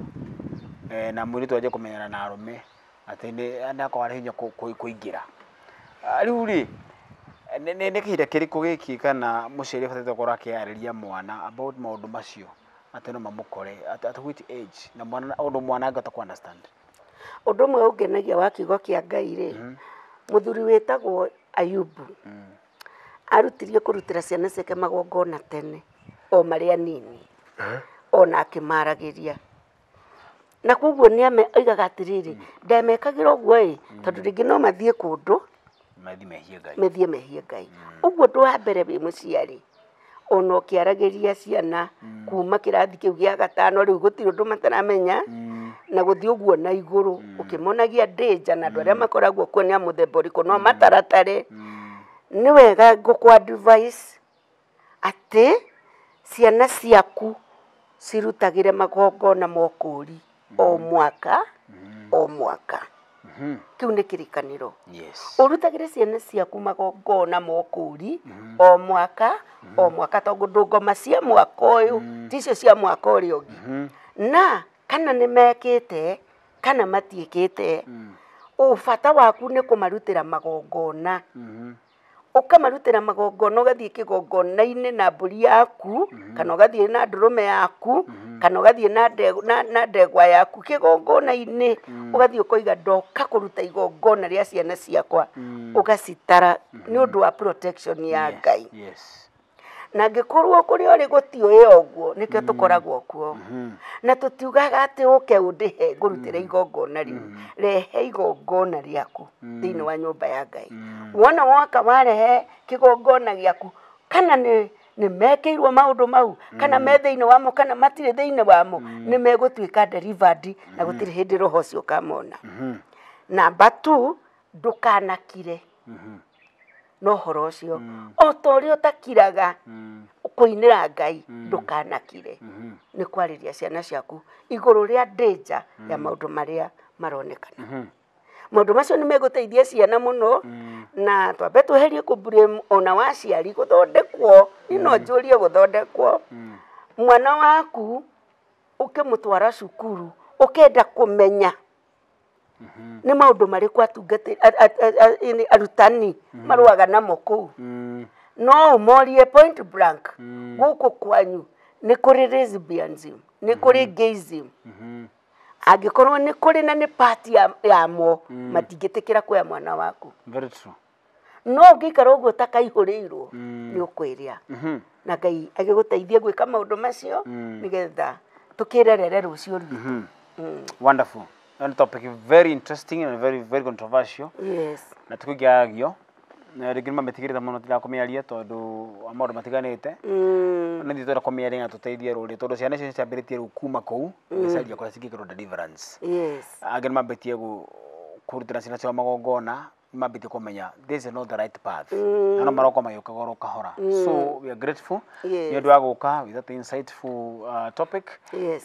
na mũirĩtu anjie kũmenyana na arũme, atĩ nĩ akorwo arĩ hinya kũingĩra. Rĩu rĩ, nĩ kĩhinda kĩrĩkũ gĩkĩ kana mũciari abataire gũkorwo akĩarĩria mwana about maũndũ macio atĩ no mamũkore at which age, na mwana ũndũ mwana angĩhota kũ understand? Ũndũ ũmwe ũngenagia wa kiugo kĩa Ngai rĩ, mũthuri wĩtagwo Ayubu arutirie kũrutĩra ciana ciake magongona tene o marĩ anini, ona akĩmaragĩria, na koguo nĩ oigaga atĩrĩrĩ, ndemekagĩra ũguo ĩ tondũ rĩngĩ no mathiĩ kũndũ mathi mehie Ngai. Mathiĩ mehie Ngai. Ũguo ũndũ wa mbere wĩ mũciari, ona ũkĩaragĩria ciana kuma kĩrathi kĩu gĩa gatano, rĩu gũtirĩ ũndũ mataramenya, na gũthiĩ ũguo na igũrũ, ũkĩmonagia danger na andũ arĩa makoragwo kuo nĩ a mũthemba ũrĩkũ, no mataratare. Nĩ wega ngũkũ advice atĩ ciana ciaku cirutagĩre magongona ma ũkũũri o mwaka o mwaka. Kĩu nĩ kĩrĩkanĩro. Ũrutagĩre ciana ciaku magongona ma ũkũũri o mwaka o mwaka, tondũ ngoma cia mwaka ũyũ ticio cia mwaka ũrĩa ũngĩ. Na kana nĩ mekĩte kana matiĩkĩte, ũbata waku nĩ kũmarutĩra magongona. Ũkamarutĩra magongona, ũgathiĩ kĩgongona-inĩ na mbũri yaku, kana ũgathiĩ na ndũrũme yaku, kana ũgathiĩ na ndegwa yaku kĩgongona-inĩ, ũgathiĩ ũkoiga ndoka kũruta igongona rĩa ciana ciakwa, ũgacitara nĩ ũndũ wa protection ya Ngai. Na angĩkorwo kũrĩa ũrĩ gũtiũĩ ũguo, nĩkĩo tũkoragwo kuo. Na tũtiugaga atĩ ũke ũndĩhe ngũrutĩre igongona rĩu. Rehe igongona rĩaku thĩinĩ wa nyũmba ya Ngai. Wona woka warehe kĩgongona gĩaku, kana nĩ mekĩirwo maũndũ mau, kana me thĩinĩ wamo, kana matirĩ thĩinĩ wamo, nĩ megũtuĩka delivered, na gũtirĩ hĩndĩ roho ũcio ũkamona. Namba 2, ndũkanakire na ũhoro ũcio. O ta ũrĩa ũtakiraga kũinĩra Ngai, ndũkanakire. Nĩ kwarĩria ciana ciaku igũrũ rĩa danger ya maũndũ marĩa maronekana. Maũndũ macio nĩ megũteithia ciana mũno, na twambe tweherie kũ-blame ona wa aciari gũthondekwo. Niĩ no njũrie gũthondekwo. Mwana waku ũkĩmũtwara cukuru ũkenda kũmenya nĩ maũndũ marĩkũ arutani marũaga namo kũu, no ũmorie point blank, gũkũ kwanyu nĩ kũrĩ lesbianism, nĩ kũrĩ gayism? Angĩkorwo nĩ kũrĩ na nĩ part yamo, matingĩtĩkĩra kuoya mwana waku. Very true. No ũngĩikara ũguo ta kaihũrĩirwo, nĩ ũkwĩrĩa. Na Ngai agĩgũteithie gwĩka maũndũ macio nĩgetha Tũkĩrerere rũciũ rwitũ. Wonderful. And topic very interesting and very very controversial. Yes. Na tukĩagio na rĩngĩ nĩ mametigĩrĩte mũno tiga kũmĩaria tondũ wa maũndũ matiganĩte. Nĩ ithuĩ twenda kũmĩaria na tũteithie rũrĩrĩ tondũ ciana icio nĩciambĩrĩtie rĩu kuma kũu gĩcaria kũrĩa cingĩkĩrwo deliverance. Yes. Angĩ nĩ mambĩtie kũrutĩra ciana ciao magongona, nĩ mambĩtie kũmenya this is not the right path, na no maroka magĩũkaga oro kahora. So we are grateful nĩ ũndũ wa gũka with that insightful topic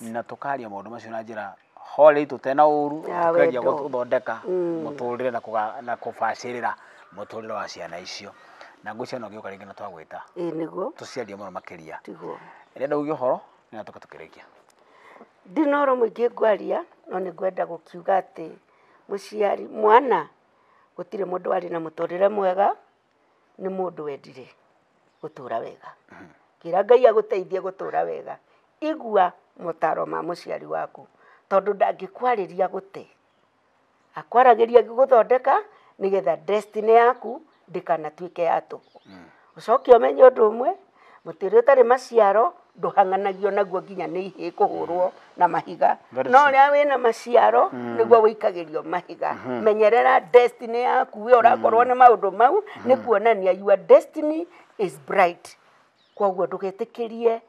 na tũkaria maũndũ macio na njĩra horei tũtena ũru, Ya tũkeria wendo. Gũthondeka mũtũrĩre na na kũbacĩrĩra mũtũrĩre wa ciana icio, na ngwĩciria no gĩũka rĩngĩ na twagwĩta Ĩĩ nĩguo. Tũciarie mũno makĩria. Tiguo. Ĩrenda uge ũhoro na tũka tũkĩrĩkia. Ndina ũhoro mũingĩ ngwaria, no nĩ ngwenda gũkiuga atĩ mũciari mwana gũtirĩ mũndũ warĩ na mũtũrĩre mwega, nĩ mũndũ wendire gũtũra wega. Kĩra Ngai agũteithie gũtũra wega. Igua motaro ma mũciari waku tondũ ndangĩkwarĩria gũte, akwaragĩria gũthondeka nĩgetha destiny yaku ndĩkanatuĩke ya tũhũ. Ũcoke ũmenye ũndũ ũmwe, mũtĩ ũrĩa ũtarĩ maciaro ndũhang'anagio naguo nginya nĩ ihĩĩ kũhũrwo na mahiga. Very No true. ũrĩa wĩna maciaro nĩguo wĩikagĩrio mahiga. Menyerera destiny yaku, we ũrakorwo nĩ maũndũ mau nĩ kuonania your destiny is bright. Koguo ndũgetĩkĩrie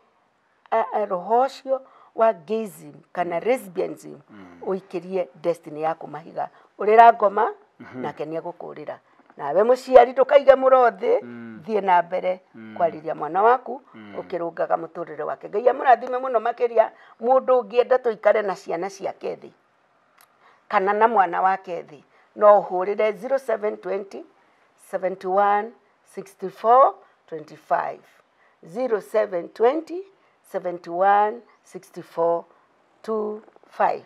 roho ũcio wa gayism kana lesbianism ũikĩrie destiny yaku mahiga. Ũrĩra ngoma nake nĩ egũkũrĩra. Nawe mũciari ndũkaige mũro thĩ, thiĩ na mbere kwarĩria mwana waku ũkĩrũngaga mũtũrĩre wake. Ngai amũrathime mũno makĩria mũndũ ũngĩenda tũikare na ciana ciake thĩ kana na mwana wake thĩ, no ũhũrĩre 0720 71 64 25, 0720 71 64 25.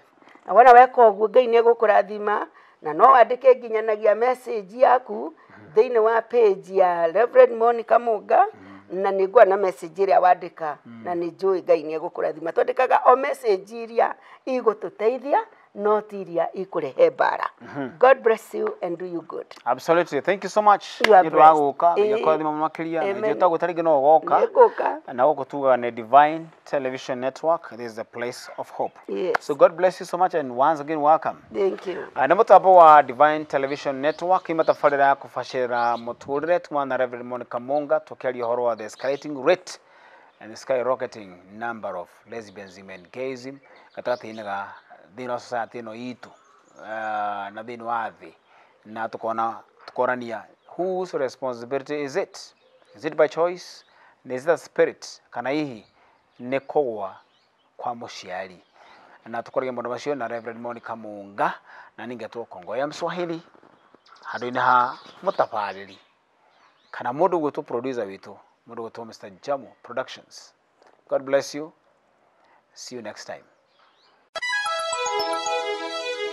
Na wona weka ũguo Ngai nĩ egũkũrathima, na no wandĩke nginyanagia message yaku thĩinĩ wa page ya Reverend Monica Munga, na nĩ nguona message ĩrĩa wandĩka na nĩ njũĩ Ngai nĩ egũkũrathima. Twandĩkaga o message iria igũtũteithia, no ti iria ikũrehe mbara. God bless you and do you good. Absolutely. Thank you so much. You are Nĩ ũndũ wa blessed. gũka, Ngai Ĩĩ. akũrathime mũno makĩria. Na Amen. ithuĩ twagwĩta rĩngĩ no ũgoka. Nĩngũka. Na gũkũ tugaga nĩ Divine Television Network. This is the place of hope. Yes. So God bless you so much and once again welcome. Thank you. Nĩ mũtambo wa Divine Television Network imatabarĩra ya kũbacĩrĩra mũtũrĩre tuma na Reverend Monica Munga tũkĩaria ũhoro wa the escalating rate and the skyrocketing number of lesbianism and gayism gatagatĩ-inĩ ga thĩinĩ wa society ĩno itũ, na thĩinĩ wa thĩ, na tukona tukorania whose responsibility is it? Is it by choice? Is it a spirit kana hihi nĩ kũgwa kwa mũciari? Na tukoragia maũndũ macio na Reverend Monica Munga, na ningetwo Kongoya Mswahili handũ-inĩ ha mũtabarĩri kana mũndũ ũgwĩtwo producer witũ, mũndũ ũgwĩtwo Mr. Jamo Productions. God bless you. See you next time.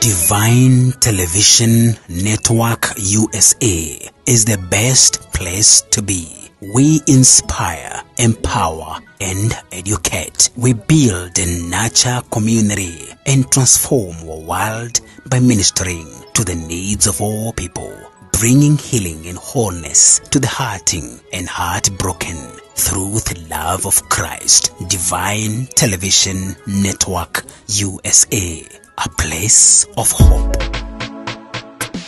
Divine Television Network USA is the best place to be. We inspire, empower, and educate. We build and nurture community and transform our world by ministering to the needs of all people, bringing healing and wholeness to the hurting and heartbroken through the love of Christ. Divine Television Network USA, a place of hope.